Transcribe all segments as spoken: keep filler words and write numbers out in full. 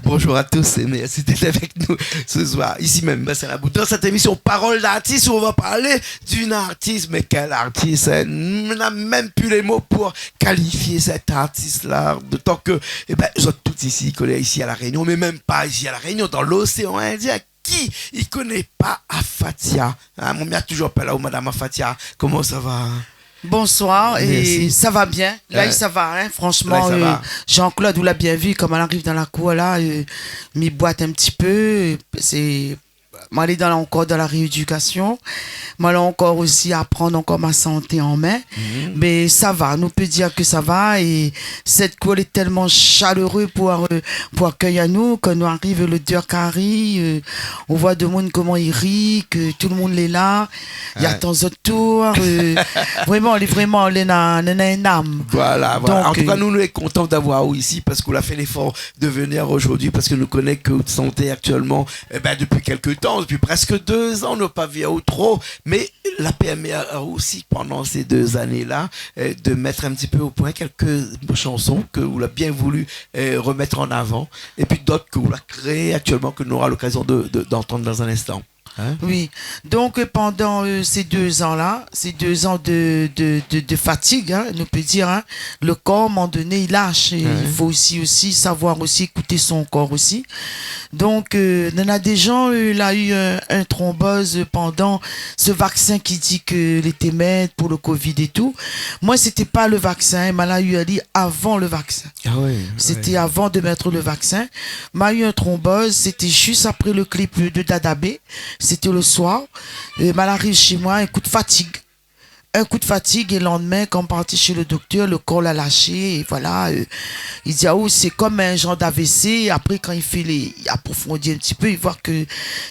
Bonjour à tous et merci d'être avec nous ce soir, ici même, Bassin Labou, dans cette émission Parole d'artiste, où on va parler d'une artiste, mais quelle artiste, hein ? On n'a même plus les mots pour qualifier cette artiste-là, d'autant que, eh ben, zot tout isi, i koné isi La Réunion, mais même pas ici à La Réunion, dans l'océan Indien, qui i koné pa Afatia ? Hein, mon mèr toujour apèl aou Madame Afatia. Koman sa va ? Bonsoir, é sa va bien. La, sa va, hein, franchement, Jean-Claude, ou la bien vi, koman la ariv dan la kour la, mi boit in ti pé, sé, moin lé dan la, ankor dan la rééducation. Moin la ankor osi aprann ankor ma santé an min. Mé sa va, nou pé dir ke sa va, é sèt kour lé tèlman shaléré pou, pou akèy anou, kan nou ariv, lodèr kari, ou voi demoun koman i ri, ke tout le moun lé la, i atann zot tour, vréman, lé vréman, lé na, lé na in am. Voilà, voilà. Donk, an tou ka, nou, nou lé kontan d'avoir aou isi parske ou la fé léfor de venir zordi parske nou koné ke out santé aktièlman, eh ben, dopi kèk tan, dopi prèsk dé zan, nou la pa vi aou tro, mé la pèrmé aou osi, pandan sé dé zané-la, de mèt in ti pé o poin kèk shanson ke ou la bien voulu remèt an avan, épi d'ot ke ou la kréé aktièlman, ke nou nora lokazion de, de, d'antann dan in instan. Hein ? Oui. Donk, pandan sé dé zan-la, sé dé zan de, de, de, de fatig, hein, nou pé dir, hein, le kor, a in moman doné, i lash. É i fo osi, osi savoir osi ékout son kor osi. Donk, néna dé zan, la u in, in tronboz pandan se vaksin ki di ke lété mèt pou le covid é tou. Moin, sété pa le vaksin, ma la u ali avan le vaksin. Ah ouais, ouais. Sété avan de mèt le vaksin. Ma u in tronboz, sété zis apré le clip de Dadabé. Sété le soir. Ma la ariv shé moin, in kou de fatig. In kou de fatig, é landmin, kan ma parti shé le doktèr, le kor la lashé, é voilà, i di aou, sé kom in zanr d'AVC. Apré, kan i fé lé, i aprofondi in ti pé, i voi ke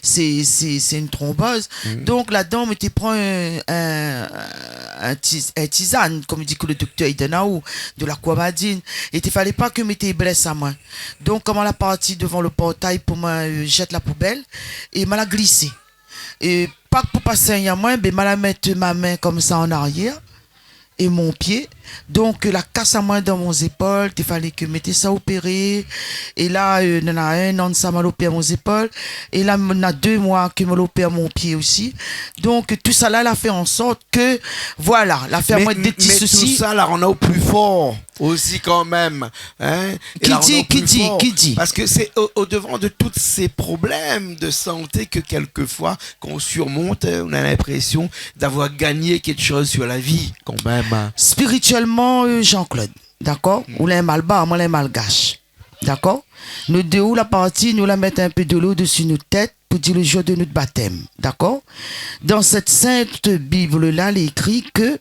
sé, sé, sé in tronboz. Donk, ladan, mi té pran in, in, in tiz-, in tizane, kom i di ke le doktèr i donn aou, de la koumadine. É té falé pa ke mi té blès amoin. Donk, koman la parti dovan le portay pou moin zèt la poubèl, é ma la glisé. É pa pou pa sègn amoin, bin, ma la mèt ma min konmsa an arièr, é mon pié. Donk, la kas amoin dan mon zépol, té falé ke mi té sa opéré. É la, néna in an de sa, ma la opèr mon zépol. É la, néna dé moi ke ma la opèr mon pié osi. Donk, tousala la fé an sort ke, voilà, la fé amoin dé ti sousi. Mé, mé tousa la rann aou pli for osi kanmèm, hein. Ki di, ki di, ki di ? Parske sé o, o devan de tout sé problèm de santé ke kèlkefoi, kan ou sirmont, ou na linprésion d'avoir gagné kékshoz sur la vi, kanmèm, hein. Spiritièlman, Jean-Claude, dakor ? Ou lé in malbar, moin lé in malgash. Dakor ? Nou dé, ou la parti, nou la mèt in pé de lo desi nout tèt pou di le jour de nout batèm. Dakor ? Dan sèt sint Bib-la, lé ékri ke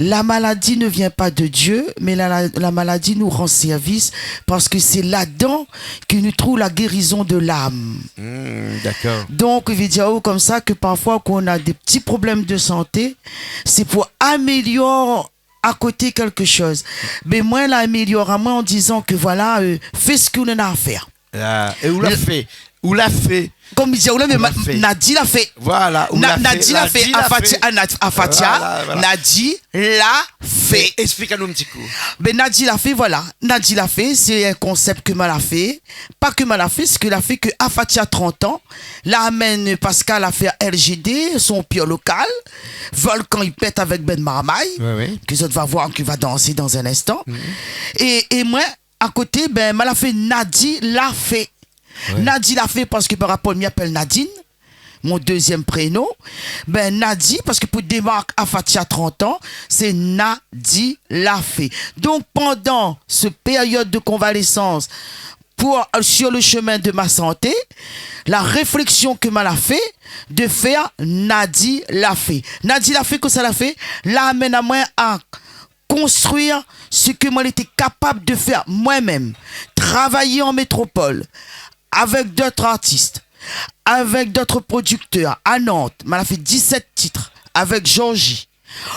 la maladie ne vient pas de Dieu, mais la, la, la maladie nous rend service, parske sé ladan ke nou trouv la guérison de l'âme. Hmm, dakor. Donk, i vé dir, oh, konmsa ke parfoi, kan ou na dé ti problèm de santé, sé pou amélior a koté kékshoz. Bin, moin la amélior amoin an dizan ke, voilà, fé sak ou néna a fèr. Ah, é ou la fé. Ou la fé. Konm i di, ou la, mé Nadi la fé. Voilà, ou la fé. Nadi la fé. Afatia, Afatia, Nadi la fé. Esplik anou in ti kou. Bin, Nadi la fé, voilà. Nadi la fé, sé in konsèp ke ma la fé. Pa ke ma la fé, sé ke la fé ke Afatia, trant an, la amenn Pascal a fèr L G D, son pir lokal. Volkan i pèt avèk bann marmay. Wi, wi. Ke zot va voir, ke va dansé dan in instan. É, é moin, a koté, bin, ma la fé Nadi la fé. Wi. Nadi la fé parske par rapor, mi apèl Nadine, mon dézièm prénon. Bin, Nadi, parske pou démark Afatia, trant an, sé Nadi la fé. Donk, pandan se périod de konvalésans, pou, sur le chemin de ma santé, la réfléksion ke ma la fé, de fèr Nadi la fé. Nadi la fé, kosa la fé ? La amenn amoin a konstrui sak moin lété kapab de fèr moin-mèm. Travay an métropol, avèk d'ot artis, avèk d'ot prodiktèr, a Nantes, ma la fé disèt tit, avèk Georgie,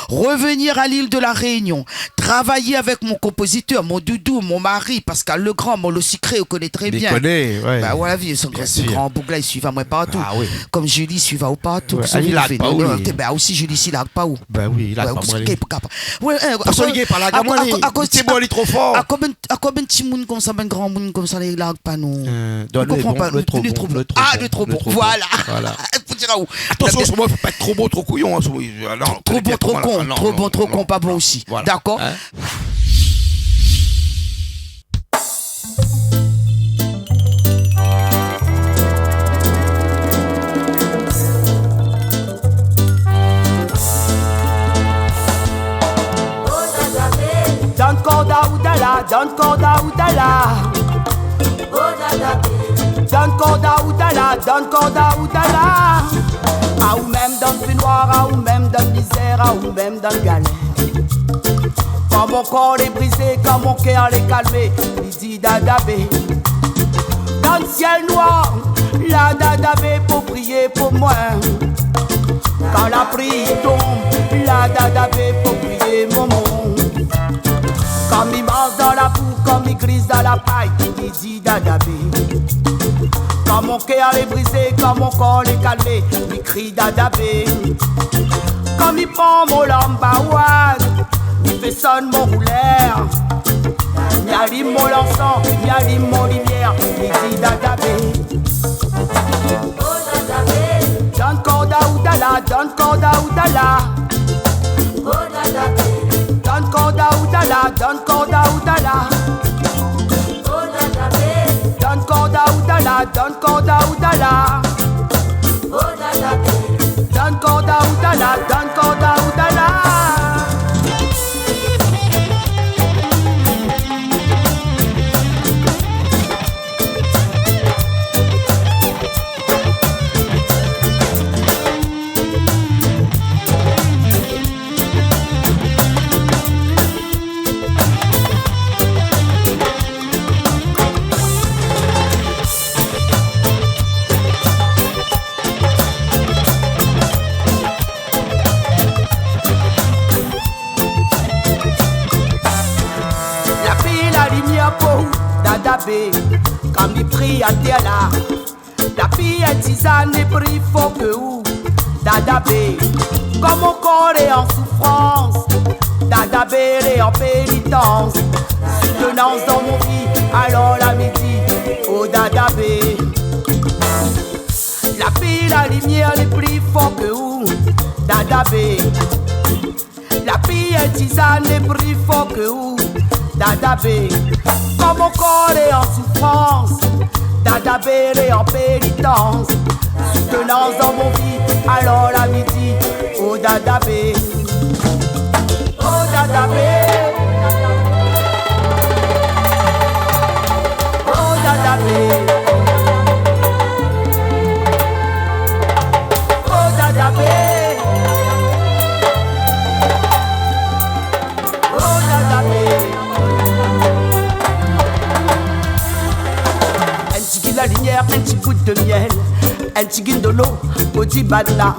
Revenir à l'île de la Réunion, travailler avec mon compositeur, mon doudou, mon mari, Pascal Legrand, Molo Sicré, ou koné trè bien. Li koné, ouais. Bah voilà, vié, son, bien sûr, gran boug la, li suiv amoin partou. Ah oui. Kom Julie suiv aou partou. Ouais, ah, li larg pa ou, li. Non, té, bah osi Julie si larg pa ou. Bah oui, li larg pa moin, li. Ouais, eh, pou sa, akoz, li gingn pa larg amoin, akoz, li. Akoz, sé bon, li lé tro for. Akoz bann, akoz bann timoun konmsa, bann gramoun konmsa, li larg pa nou. Euh, nou konpran pa, nou lé tro bon, nou lé tro bon. Ah, nou lé tro bon. Voilà. Voilà. Pou dir aou. Atansion, an se moman, fo pa èt tro bon, tro kouyon, an se moman. Ah non, tro bon, tro kon, tro bon, tro kon, pa bon osi. Voilà. Dakor ? Hein ? Dann kord a Oudala, dann kord a Oudala. Dann kord a Oudala, dann kord a Oudala. Aou mèm dann finoir, aou mèm dann mizèr, aou mèm dann galèr. Kan mon kor lé brizé, kan mon kèr lé kalmé, li di Dada B. Dann sièl noir, la Dada B pou priyé pou moin. Kan la pri i tonm, la Dada B pou priyé momon. Kan mi marsh dann la bou, kan mi glis dann la pay, li di Dada B. Kan mon kèr lé brizé, kan mon kor lé kalmé, mi kri Dada B. Kan mi pran mon lamba wan, mi fé sonn mon roulèr, mi alim mon lansan, mi alim mon limièr, mi di Dada B. Dann kord a Oudala, dann kord a Oudala. Dann kord a Oudala, dann kord a Oudala. Dann kord a Oudala, dann kord a Oudala. Dann kord a Oudala, dann kord a Oudala. La pi la limièr pou Dada B, kan mi pri atèr la. La pi èn tizane pri fo ke ou, Dada B. Kan mon kor lé an soufrans, Dada B lé an pénitans. Soutenans dann mon vi, alor la mi di, o Dada B. La pi la limièr lé pri for ke ou, Dada B. La pi èn tizane lé pri for ke ou, Dada B. Kan mon kor lé an soufrans, Dada B lé an pénitans. Soutenans dann mon vi, alor la mi di, o Dada B. O Dada B. O Dada B. O Dada B. O Dada B. Èn ti gin la limièr, èn ti gout de mièl, èn ti gin dolo, o di banna.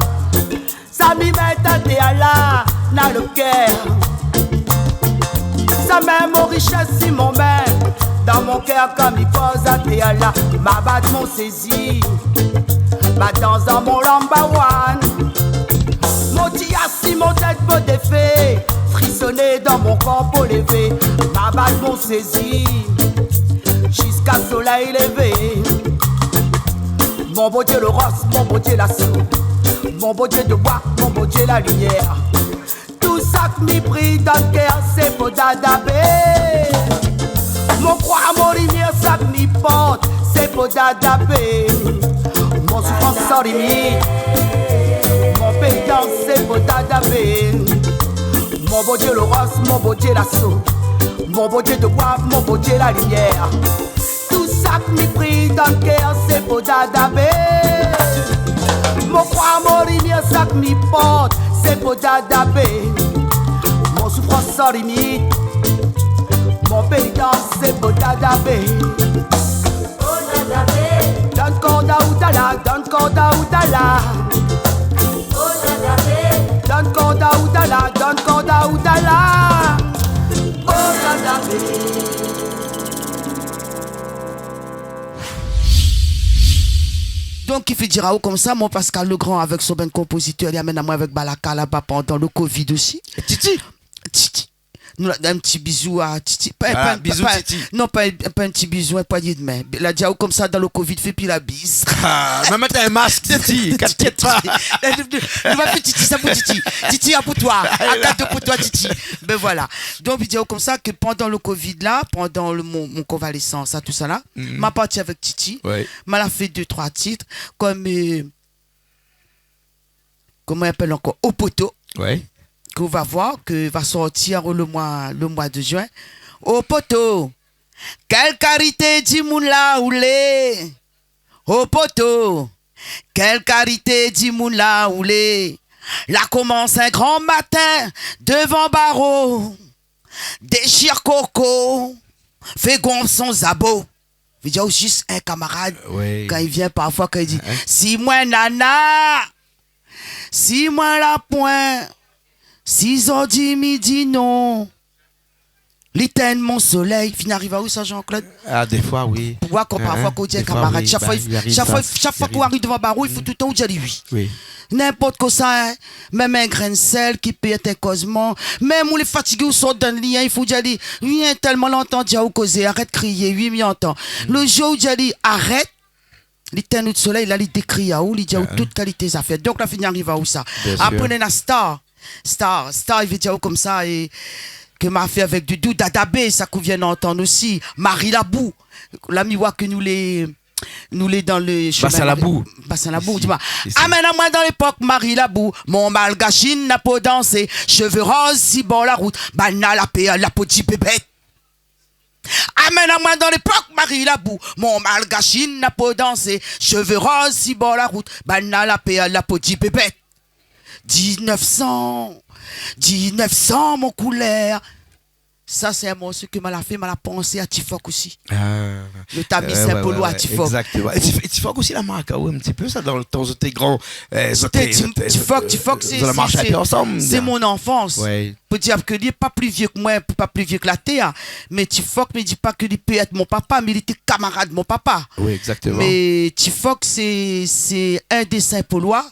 Sa mi mèt atèr la, na le kèr. Sa mèm mon richès si mon min, dann mon kèr kan mi poz atèr la, ma bat mon sézi, ma dans dann mon lamba wan. Mon ti asi mon tèt po défé, frisoné dann mon kor po lévé, ma bat mon sézi, ziska solèy lévé. Mon Bondié le ros, mon Bondié la sours, mon Bondié de boi, mon Bondié la limièr. Tou sak mi pri dann kèr, sé pou Dada B. Mon kroi, mon limièr, sak mi port, sé pou Dada B. Mon soufrans san limit, mon pénitans, sé pou Dada B. Mon Bondié le ros, mon Bondié la sours, mon Bondié de boi, mon Bondié la limièr. Tou sak mi pri dann kèr, sé pou Dada B. Mon kroi, mon limièr, sak mi port, sé pou Dada B. Mon soufrans san limit, mon pénitans, sé pou Dada B. Dann kor a Oudala, dann kor a Oudala. Dann kor a Oudala, Donk, ki fé dir aou konmsa, mon Pascal Legrand avèk son bann konpozitèr, li amenn amoin avèk Balaka laba pandan le covid osi. Titi. Titi. Nou la, in ti bizou a Titi. Pa, Ah, pa, bizou, pa, Titi. Non, pa, pa in ti bizou, in poigné de min. La di aou konmsa, dan le covid, fé pi la biz. Ah, mé mèt in mask, Titi, Titi, inkièt pa. Titi. Nou va fé Titi, sa pou Titi. Titi, a pou toi. A kato pou toi, Titi. Ben voilà. Donk, li di aou konmsa ke pandan le covid la, pandan le, mon, mon konvalésans, sa, tousala, Mhm. ma parti avèk Titi. Ouais. Ma la fé dé, troi tit. Konm, euh, koman i apèl ankor, Au poteau. Ouais. Ke ou va voir, ke va sortir le moi, le moi de juin. Au poteau, kèl kalité di moun la ou lé? Au poteau, kèl kalité di moun la ou lé? La komans in gran matin, devan baro, déshir koko, fé gonf son zabo. Vé dir aou zis in kamarad, Oui. kan li vien parfoi, kan li di, Hein? Si moin nana, si moin la poin, sizèr di midi non, li tinn mon solèy. Fine ariv aou sa, Jean-Claude? Ah, défoi, oui. Pou voir kan Hein, parfoi, hein. kan ou di in Défoi, kamarad, oui, shak foi, bah, i ariv shak sa, foi, i shak foi ariv. kan ou ariv devan baro, i fo Tout le temps ou di ali oui. Oui. Ninport kosa, hein. Mèm in grin sèl ki pé èt in kozman. Mèm ou lé fatigé, ou sort dann li, hein, i fo ou di ali, oui, hein, tèlman lontan di aou kozé, arèt kriyé, oui, mi antan. Le jour ou di ali, arèt, li tinn out solèy, la li dékri aou, li di aou tout kalité zafèr. Donk la fine ariv aou sa. Bien sûr. Apré, néna star. Star, star, i vé dir aou konmsa, é ke ma fé avèk Doudou, Dada B, sa ke ou vien antann osi, Marie Labou. La mi oi ke nou lé, nou lé dan le shomin Basin Labou. Basin Labou, Isi, di amoin. Isi. Amenn amoin dan lépok Marie Labou, mon malgashine na po dansé, shové roz si bor la rout, banna la pé, la po di bébèt. Amenn amoin dan lépok Marie Labou, mon malgashine na po dansé, shové roz si bor la rout, banna la pé, la po di bébèt. Diznèf san, diznèf san mon koulèr. Sa sé in morso ke ma la fé, ma la pansé a Tifock osi. Ah. Le tamis Saint-Polo a Tifock. Exactement. É Tif-, é Tifock osi la mark aou in ti pé sa, dan le tan zot té gran, euh, zot té, Ti-, zot té, Tifock, euh, Tifock, sé, zot la marsh sé, in pé sé, ansanm, sé mon anfans. Ouais. Pou dir ke li lé pa pli vié ke moin, pa pli vié ke la tèr, mé Tifock, mi di pa ke li pé èt mon papa, mé li té kamarad mon papa. Oui, exactement. Mé Tifock, sé, sé in dé Saint-Polois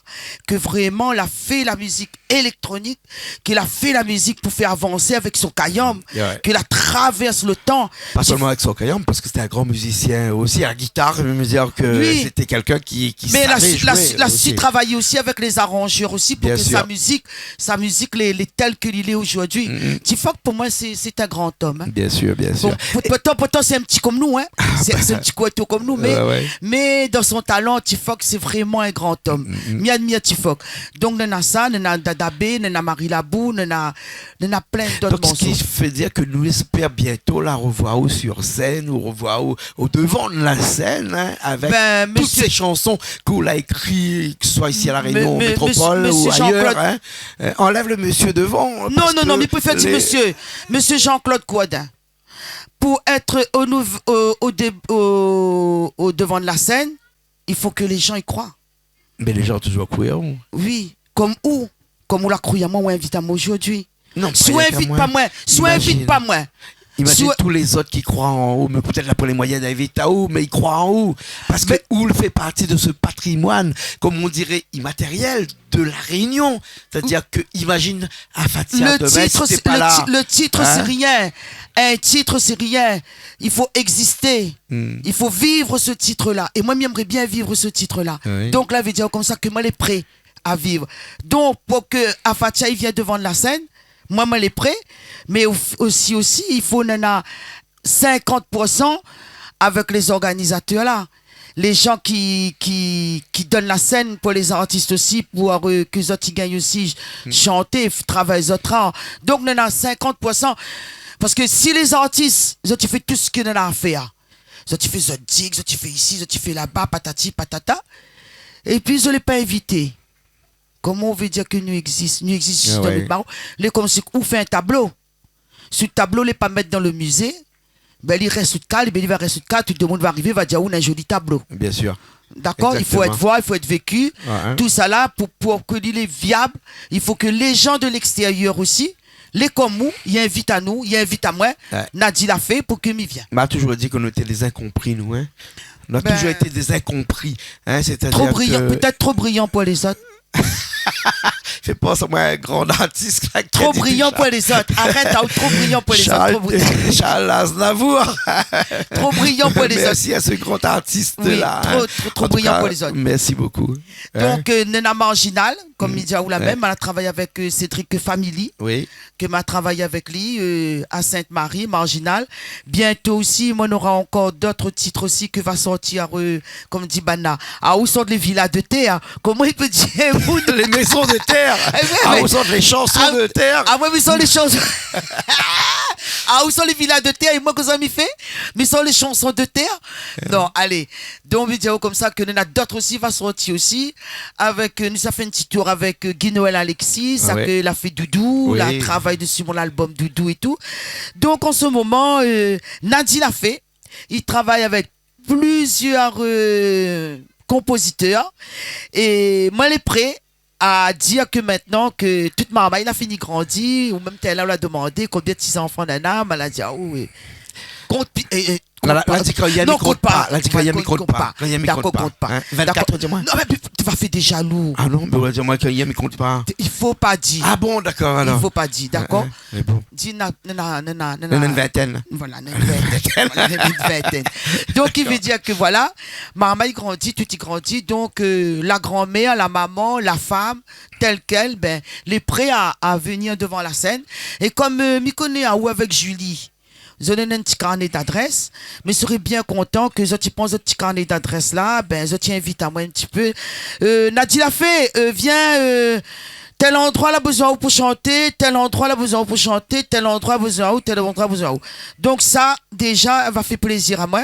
ke vréman la fé la mizik élèktronik, ke la fé la mizik pou fé avansé avèk son kayanm, Ouais. ke la travèrs le tan. Pa Tif- sèlman avèk son kayanm, parske sété in gran mizisien osi, a la gitar, mi vé dir ke Oui. sété kèlkin ki, ki Mé la savé su-, la joué su-, la osi. su travay osi avèk lé zaranjèr osi pou Bien ke sa sûr. mizik, sa mizik lé, lé tèl ke li lé ojourdui. Mm, mm. Tifock, pou moin, sé, sé in gran om, hein. Bien sûr, bien sûr. Bon, pou-, pourtan, pourtan, sé in ti konm nou, hein. Ah, Sé, bah. sé in ti kouto konm nou, mé, Ouais, ouais. mé dan son talan, Tifock, sé vréman in gran om. Mm, mm. Mi admir Tifock. Donk, néna sa, néna Dada B, néna Marie Labou, néna, néna plin d'ot Donk, se ki morso. fé dir ke nou éspèr bientô la revoir aou sur scène, ou revoir aou o devan de la scène, hein, avèk Ben, tout mésyé sé shanson ke ou la ékri, ke se soi isi a La Mé-, Rényon mé-, Métropol mésyé, ou mésyé ayèr, Jean-Claude. hein. Euh, anlèv le mésyé devan, Non, parske non, non, mi préfèr dir lé mésyé. Mésyé Jean-Claude Coindin. Pou èt o nouv-, o, o dé-, o, o devan de la scène, i fo ke lé jan i kroi. Mé lé jan toujour kroi, hein. Oui, konm ou, konm ou la kroi amoin, ou invit amoin ojourdui. Non, Si ou pa rienk invit amoin. pa moin, si ou Imazine. invit pa moin, Imazine si ou tout lézot ki kroi an ou, mé pétèt la pa lé moiyin invit aou, mé i kroi an ou. Parske Mé ou fé parti de se patrimoine, konm on diré, imatériel de La Rényon. Sétadir ke, imazine, Afatia, Le demin, tit, si té sé, pa le la, ti-, le tit, sé hein ? rien. In tit, sé rien. I fo égzisté. Hmm. I fo viv se tit-la. É moin, mi èmré bien viv se tit-la. Oui. Donk, la vé dir konmsa ke moin lé pré a viv. Donk, pou ke Afatia i vien devan la scène, moin, moin lé pré, mé o-, osi, osi, i fo néna sinkant pou san avèk lé zorganizatèr la. Lé jan ki, ki, ki donn la scène pou lé zartis osi, pou, euh, ke zot i gingn osi Hmm. shanté, f-, travay zot art. Donk, néna sinkant pou san. Parske si lé zartis, zot i fé tout sak néna a fèr, zot i fé zot dig, zot i fé isi, zot i fé laba, patati, patata. Épi, zot lé pa invité. Koman ou vé dir ke nou égzis ? Nou égzis zis Ah dan ouais. le baro. Lé konmsi ou fé in tablo. Si tablo lé pa mèt dan le mizé, ben, li rès out kaz, ben, li va rès out kaz, tout demoun va arivé, va dir, ou néna in zoli tablo. Bien sûr. Dakor ? I fo èt Exactement. voir, i fo èt véki. Ouais, hein. Tousala, pou, pou ke li lé viab, i fo ke lé jan de l'extérieur osi, lé konm ou, i invit anou, i invit amoin, Ouais. Nadi la fé pou ke mi vien. Ma toujour di ke nou té lé zinkonpri, nou, hein. Nou la touzour été dé zinkonpri, in, sétadir ke... Tro briyan, pétèt tro briyan pou lézot. Fé pans amoin in gran artis la, ki la di sa. Tro briyan pou lézot. Arèt, ou tro briyan pou lézot. Charles, tro bri- Charles Aznavour. Tro briyan pou lézot. Mèrsi a se gran artis la, in. Oui, tro, tro, tro briyan pou lézot. An tou ka, mèrsi bokou. Donk, eu, néna Marginal, kom mi di aou la mèm, ma la travay avèk, eu, Cédric Family, ke ma travay avèk li, eu, a Sainte-Marie, Marginal. Bientôt aussi, moin nora ankor d'ot tit osi ke va sortir, eu, kom di banna. A, ou sort lé vila de tèr. Koman i pé dir, ou... Les maisons de terre. Eh oui, a, mé ou sort lé shanson de tèr. A, moin mi sort lé shanson. A, ou sort lé vila de tèr. É moin, kosa mi fé? Mi sort lé shanson de tèr. Non, alé. Donk, mi di aou komsa ke néna d'ot osi va sorti osi. Avèk, eu, nou sa fé in ti tour avèk, eu, Guy Noël Alexis, sa ke la fé Doudou, la travay dési mon album Doudou é tou. Donk, an se moman, eu, Nadi Lafé, i travay avèk plizièr, eu, konpozitèr. É moin lé pré a dir ke mintnan ke tout marmay la fini grandi, ou mèm talèr la ou la domandé konbien ti zanfan nana, ma la di, a oui. Kont pi-, é, é, kont pa. La, la di kan i yèm, i kont pa. Non, kont pa. La di kan i yèm, i kont pa. Kan i yèm, i kont pa. Dakor, kont pa. In, vingt-quatre, di amoin. Non, mé pi, ou va fé dé jalou. A non, mé ou la di amoin kan i yèm, i kont pa. I fo pa dir. A bon, dakor, alor. I fo pa dir, dakor. In, in. Mé bon. Di na, na, na, na, na, na. Néna in vintèn. Voilà, néna in vintèn. Voilà, néna in vintèn. Donk, i vé dir ke, voilà, marmay i grandi, tout i grandi. Donk, eu, la granmèr, la momon, la fanm, tèl kèl, bin, lé pré a, a vnir dovan la sèn. É kom, eu, mi koné aou avèk Julie, zot néna in ti karné d'adrès, mi sré bien kontan ke zot i pran zot ti karné d'adrès la, bin, zot i invit amoin in ti pé. Eu, Nadi Lafé, eu, vien, eu, tèl androi la bezoin aou pou shanté, tèl androi la bezoin aou pou shanté, tèl androi bezoin aou, tèl androi bezoin aou. Donk sa, déza, va fé plézir amoin.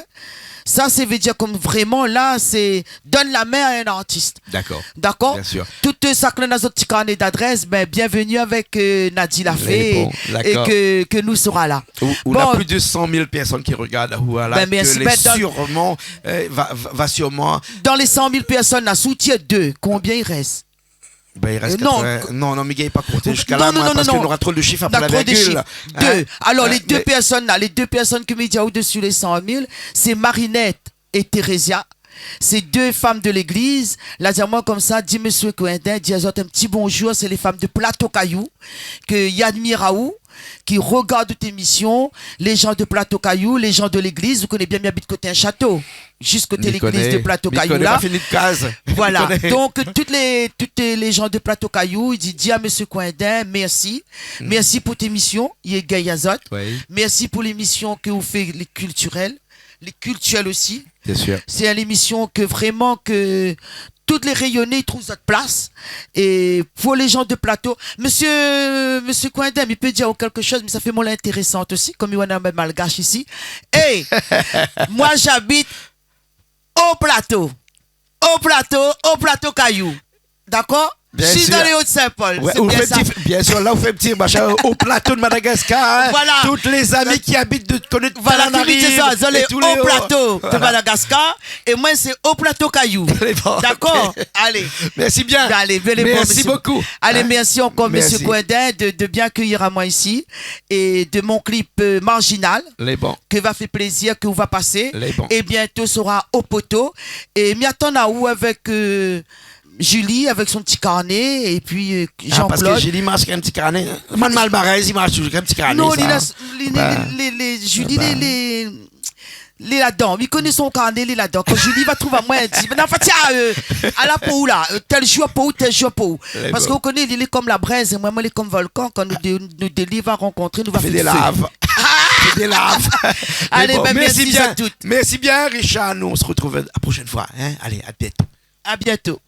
Sa, sé vé dir kom vréman, la, sé donn la min a in artis. Dakor. Dakor ? Bien sûr. Tout, eu, sak néna zot ti karné d'adrès, bin, bienvenu avèk, eu, Nadi Lafé. Lé bon, é dakor. Ke, ke nou sra la. Ou, ou na plis de cent mille pèrsone ki rogard, voilà, bin, mèrsi, ke lé sirman, eu, va, va, va sirman... Dan lé cent mille pèrsone la, si ou tir dé, konbien i rès ? Bin, i rès... Eu, non, quatre-vingts. Non, non, mé gingn pa konté ziska la, non, non, parske nou nora tro de shif apré la virgul. Na tro de shif. Dé. In ? Alor, lé dé pèrsone la, lé dé pèrsone ke mi di aou dési lé cent mille, sé Marinette é Thérésia. Sé dé fanm de légliz. La di amoin komsa, di mésyé Coindin, di azot in ti bonjour, sé lé fanm de Plato Kayou, ke i admir aou, ki rogard out émisyon, lé jan de Plato Kayou, lé jan de légliz, ou koné bien, mi abit koté in shato, zis koté légliz de Plato Kayou la. Mi koné, mi koné, pa fini de kaz. Voilà. Mi koné. Donk, tout lé, tout lé jan de Plato Kayou, i di, di a mésyé Coindin, mèrsi. Mm. Mèrsi pou out émisyon, i égay azot. Oui. Mèrsi pou lémisyon ke ou fé, lé kiltirèl, lé kiltirèl osi. Bien sûr. Sé in émisyon ke vréman ke tout lé Rényoné i trouv zot plas. É pou lé jan de Plato, mésyé, mésyé Coindin, mi pé dir aou kékshoz, mé sa fé mon intérésant osi, kom i néna in malgash isi. É moin, j'habite au Plateau. Au Plateau, au Plateau Caillou. Dakor ? Bien sûr. Je suis dans les Hauts-de-Saint-Paul, ouais, c'est bien ça. Bien sûr, la ou fé in ti mashin au plateau de Madagascar, hein. Voilà. Toutes les amis qui habitent de, koné, voilà, ki mi di sa, Tananarive, zot lé au plateau de Madagascar, é moin sé au Plateau Caillou. Lé bon, ok. Dakor ? Alé. Merci bien. Alé, bèl époque, mésyé. Merci beaucoup. Alé, mèrsi ankor, mésyé Coindin, de, de bien akèyir amoin isi, é de mon clip, eu, Marginal, lé bon, ke va fé plézir, ke ou va pasé. Lé bon. É bientôt sra o poto. É mi atann aou avèk, eu, Julie avèk son ti karné, épi, eu, Jean-Claude. Ah, parske Julie i marsh èk in ti karné. Moin, mal barèz, i marsh touzour èk in ti karné, sa. Non, li la, li, li, li, li, Julie, li, li, li ladan. Mi koné son karné, li ladan. Kan Julie va trouv amoin, èl i di, "Mé non, Fatia, eu, ala pou ou la, eu, tèl jour pou ou, tèl jour pou ou." Lé bon. Parske ou koné, li, li lé kom la brèz, é moin, moin lé kom volkan. Kan nou dé, nou dé li va rankontré, nou va fé di fé. Fé di lav. Fé di lav. Alé, bin, mèrsi bien. Mèrsi bien, Richard. Nou, on se retrouve la prochaine fois, hein. Alé, à bientôt. À bientôt.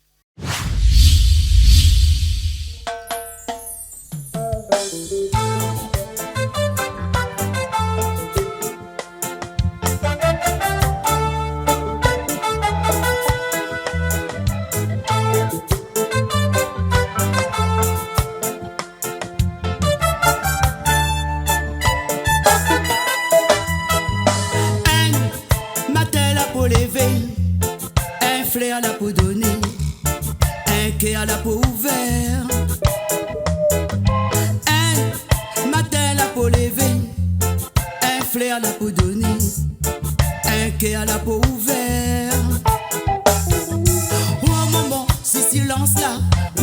In matin la pou lévé, in flèr la pou doné, in kèr la pou ouvèr. In matin la pou lévé, in flèr la pou doné, in kèr la pou ouvèr.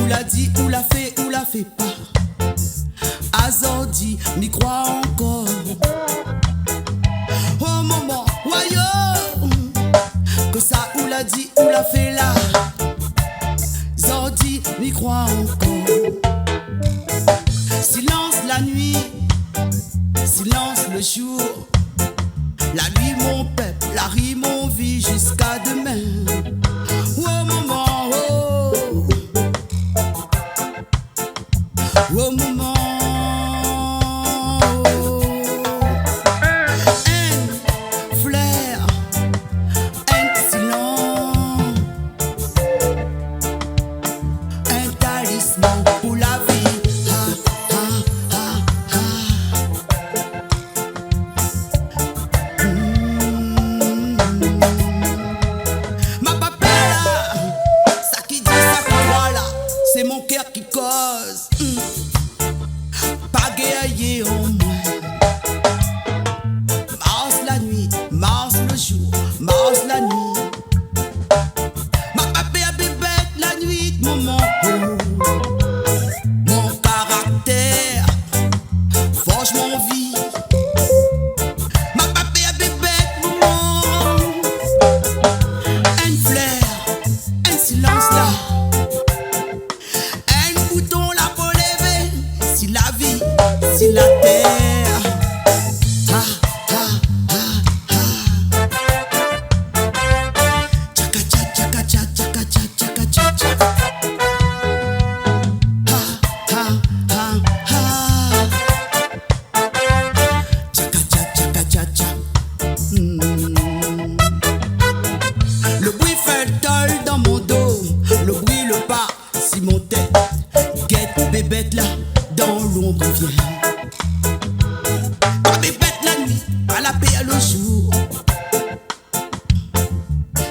la di, ou la fé, ou la fé pa. Azordi, mi kroi ankor. O momon, wayo, kosa ou la di, ou la fé la. Zordi, mi kroi ankor. Silans la nuit, silans le jour. La nuit, mon pèp, la ri, mon vi, ziska demin. O momon, o. O momon, o. In flèr, in silans, in talisman pou la vi. Ha, ha, ha, ha. Hmm. Ma pa pèr la, sa ki di sa pou moin la, sé mon kèr ki koz. Hmm. Pa gèriyé an moin. Mars la nuit, mars le jour, mars la nuit. Ma pa pèr bébèt la nuit, momon. Mon karaktèr, fors mon vi. Ma pa pèr bébèt, momon. In flèr, in silans la. In bouton la pou lévé, si la vi, si la tèr. Ha, ha, ha, ha. Tchaka, tcha, tchaka, tcha, tchaka, tcha, tchaka, tcha, tcha. Ha, ha, ha, ha. Tchaka, tcha, tchaka, tcha, tcha. Hmm. Le bri fé tol dan mon do, le bri le pa si mon tèt. Gèt bébèt la dan lonbr vien. Pa bébèt la nuit, pa la pèr le jour.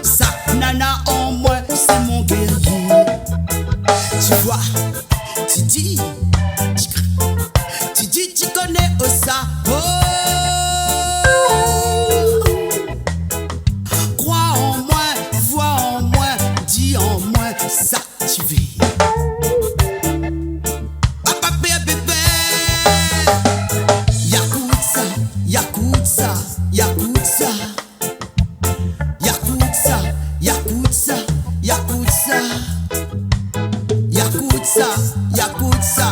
Sa nana an moin, sé mon gèrié. Tu vois, ti di, ti, ti di, ti koné osa. Oh. Kroi an moin, voi an moin, di an moin sa ti vé. Pa pèr bébèt. Yakout sa, yakout sa, yakout sa. Yakout sa, yakout sa, yakout sa. Yakout sa, yakout sa,